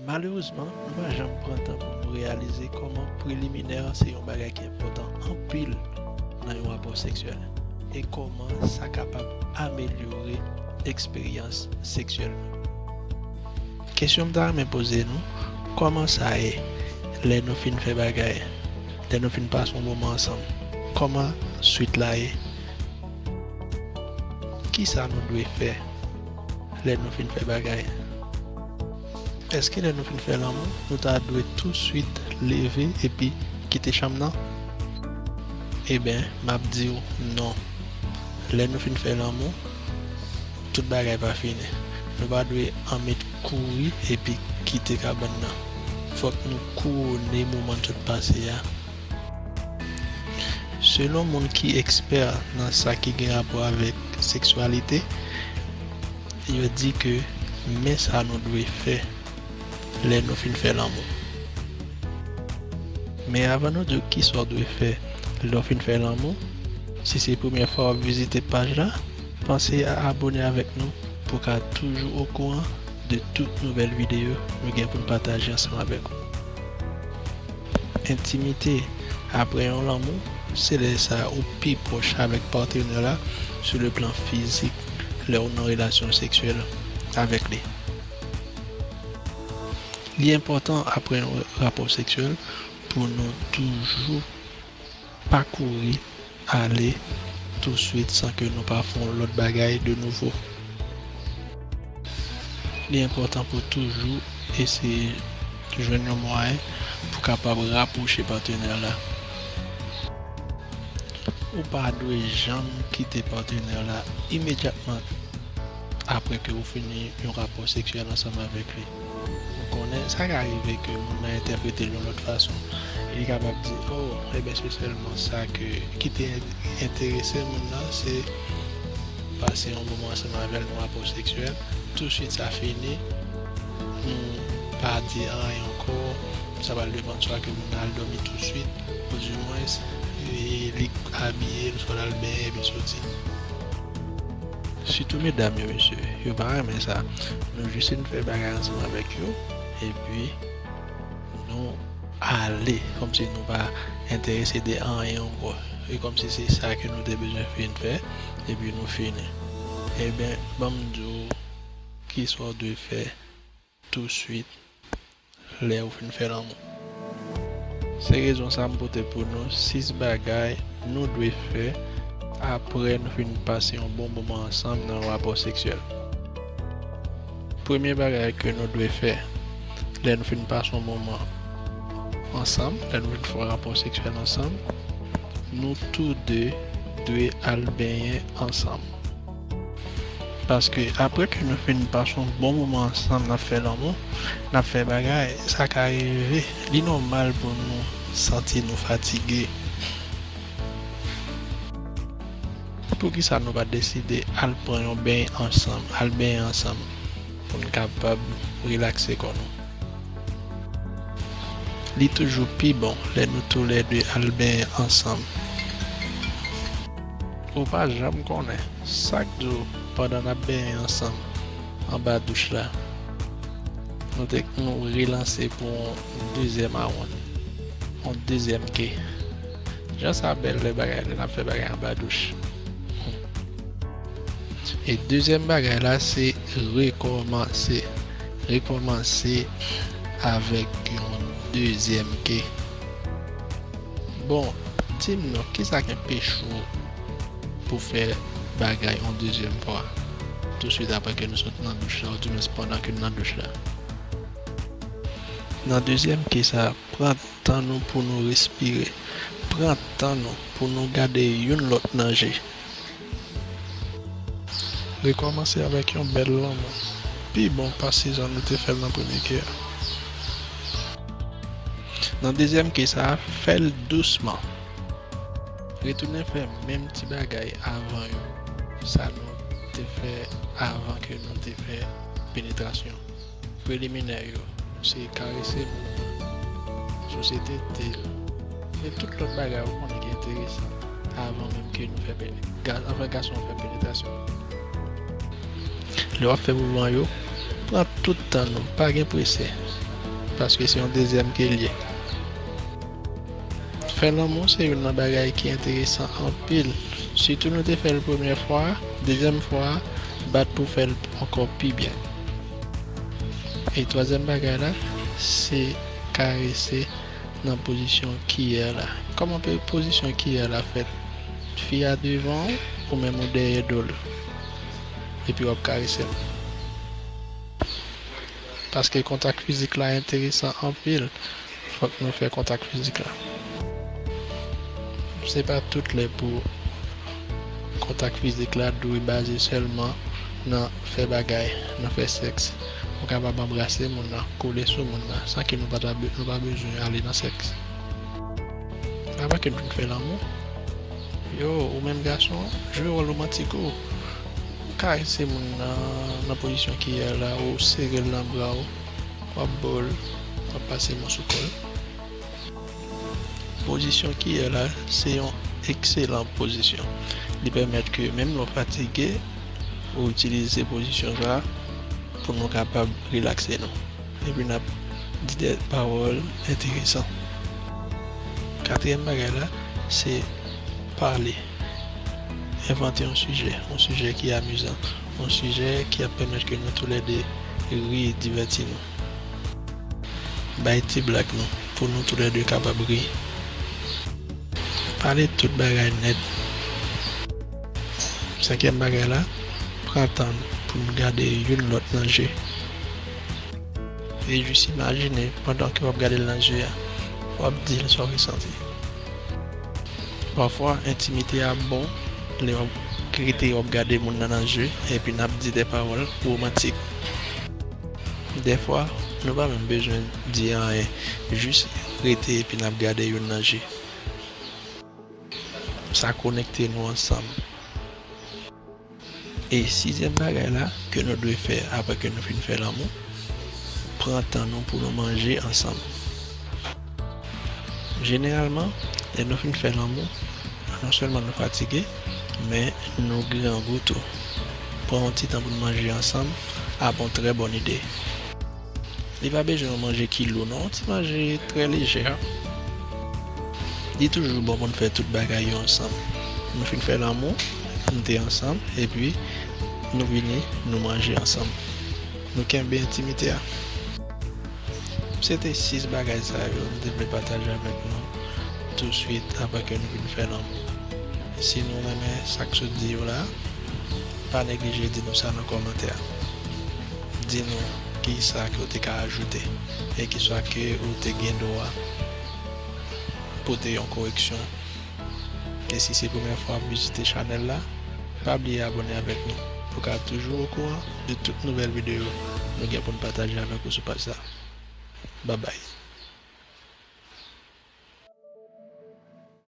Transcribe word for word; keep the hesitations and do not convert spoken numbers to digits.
Malerezman, nou pa janm pran tan pou nou reyalize kòman preliminè an se yon bagay ki enpòtan anpil nan yon rapò seksyèl e kòman sa kapab amelyore eksperyans seksyèl nou. Kesyon m ta renmen poze nou, kòman sa ye lè nou fin fè bagay, lè nou fin pase yon moman ansanm? Kòman swit la ye? Kisa nou dwe fè lè nou fin fè bagay? Èske lè nou fin fè lanmou, nou ta dwe touswit leve epi kite chanm nan? Eben, m ap di w non. Lè nou fin fè lanmou, tout bagay pa fini. Nou pa dwe anmèt kouri epi kite kabann nan. Fòk nou kouwone moman n sot pase a. Selon moun ki ekspè nan sa ki gen rapò avèk seksyalite, yo di ke men sa nou dwe fè lè nou fin fè lanmou. Men avan nou di w kisa w dwe fè lè w fin fè lanmou, si se premyè fwa w ap vizite paj la, panse a abone avèk nou pou w ka toujou okouran de tout nouvèl videyo nou gen pou n pataje ansanm avèk ou. Entimite apre yon lanmou, se lè sa ou pi pwòch avèk patnè la sou le plan fizik lè w nan relasyon seksyèl avèk li. Li enpòtan apre yon rapò seksyèl pou nou toujou pa kouri ale touswit san ke nou pa fè yon lòt bagay de nouvo. Li enpòtan pou toujou eseye jwenn yon mwayen pou kapab rapwoche patnè la. Ou pa dwe janm kite patnè la imedyatman apre ke ou fini yon rapò seksyèl ansanm avèk li. Ou konnen, sa ka rive ke moun nan entèprete l yon lòt fason. Li kapab di, "Oh, eben, se sèlman sa ke, ki te enterese moun nan, se pase yon moman ansanm avè l, yon rapò seksyèl. Touswit sa fini, nou pa di anyen ankò, sa pral depann swa ke moun nan al dòmi touswit, oudimwens, e, li abiye, l swa l al benyen epi soti." Sitou medam yo, mesye, yo pa renmen sa. Nou jis fin fè bagay ansanm avèk yo, epi nou ale, kòmsi nou pa enterese de anyen ankò. E kòmsi se sa ke nou te bezwen fin fè, epi nou fini. Eben, ban m di w kisa w dwe fè touswit lè ou fin fè lanmou. Se rezon sa m pote pou nou sis bagay nou dwe fè apre nou fin pase yon bon moman ansanm nan yon rapò seksyèl. Premye bagay ke nou dwe fè lè nou fin pase yon moman ansanm, lè nou fin fè yon rapò seksyèl ansanm, nou tou de dwe al benyen ansanm. Paske apre ke nou fin pase yon bon moman ansanm, n ap fè lanmou, n ap fè bagay, sa ka rive, li nòmal pou nou santi nou fatige. Poukisa nou pa deside al pran yon beny ansanm, al benyen ansanm, pou n kapab rilakse kò nou? Li toujou pi bon lè nou toulède al benyen ansanm. Ou pa janm konnen sa k di w pandan n ap benyen ansanm anba douch la, nou te, nou relanse pou yon dezyèm awonn, yon dezyèm ke. Jan sa bèl lè bagay, lè n ap fè bagay anba douch. E dezyèm bagay la, se rekòmanse. Rekòmanse avèk yon dezyèm ke. Bon, di m non, kisa k enpeche w pou fè bagay yon dezyèm fwa? Touswit apre ke nou sot nan douch la, oudimwens pandan ke n nan douch la. Nan dezyèm ke sa, pran tan nou pou nou respire. Pran tan nou pou nou gade youn lòt nan je. Rekòmanse avèk yon bèl lanmou, pi bon pase jan nou te fè l nan premye ke a. Nan dezyèm ke sa a, fè l dousman. Retounen fè menm ti bagay avan yo, sa nou te fè avan ke nou te fè penetrasyon. Preliminè yo, se karese moun nan, souse tete l, e tout lòt bagay ou konnen ki enteresan avan menm ke nou fè pe-, ga-, anfen, gason an fè penetrasyon. Lè w ap fè mouvman yo, pran tout tan nou, pa gen prese. paske se yon dezyèm ke l ye. Fè lanmou se youn nan bagay ki enteresan anpil. Sitou nou te fè l premyè fwa, dezyèm fwa, bat pou fè l ankò pi byen. E twazyèm bagay la, se karese nan pozisyon kiyè la. Kòman pe-, pozisyon kiyè la fèt? Fi a devan w, ou menm ou dèyè do l. Epi w ap karese l. Paske kontak fizik la enteresan anpil, fòk nou fè kontak fizik la. Se pa tout lè pou kontak fizik la dwe baze sèlman nan fè bagay, nan fè sèks. Ou kapab anbrase moun nan, kole sou moun nan, san ke nou pa ta be-, nou pa bezwen ale nan sèks. Apa ke nou fin fè lanmou? Yo, ou menm gason, jwe wòl womantik ou. Ou karese moun nan, nan pozisyon kiyè la, ou sere l nan bra w, w ap bo l, w ap pase men w sou kò l. Pozisyon kiyè la, se yon ekselan pozisyon. Li pèmèt ke menm lè w fatige, ou itilize pozisyon sa a pou nou kapab rilakse nou. Epi n ap di de pawòl enteresan. Katriyèm bagay la, se pale. Envante yon sijè, yon sijè ki amizan, yon sijè ki ap pèmèt ke nou toulède ri, divèti nou. Bay ti blag nou, pou nou toulède kapab ri. Pale tout bagay nèt. Senkyèm bagay la, pran tan n pou n gade youn lòt nan je. E jis imajine, pandan ke w ap gade l nan je a, w ap di l sa w resanti. Pafwa, entimite a bon lè w ap rete w ap gade moun nan nan je, epi n ap di de pawòl womantik. Dèfwa, nou pa menm bezwen di anyen, jis rete epi n ap gade youn nan je. Sa konekte nou ansanm. E sizyèm bagay la ke nou dwe fè apre ke nou fin fè lanmou, pran tan nou pou nou manje ansanm. Jeneralman, lè nou fin fè lanmou, non sèlman nou fatige, men nou grangou tou. Pran yon ti tan pou nou manje ansanm ap yon trè bòn ide. Li pa bezwen yon manje ki lou non, yon ti manje trè lejè. Li toujou bon pou n fè tout bagay yo ansanm. Nou fin fè lanmou, nou te ansanm, epi nou vini, nou manje ansanm. Nou kenbe entimite a. Se te sis bagay sa yo m te vle pataje avèk nou touswit apre ke nou fin fè lanmou. Si nou renmen sa k sot di yo la, pa neglije di nou sa nan kòmantè a. Di nou kisa ke w te ka ajoute e kisa ke ou te gen dwa pote yon koreksyon. E si se premyè fwa w ap vizite chanèl la, pa bliye abòne avèk nou pou w ka toujou okouran de tout nouvèl videyo nou gen pou n pataje avèk ou sou paj sa. Babay.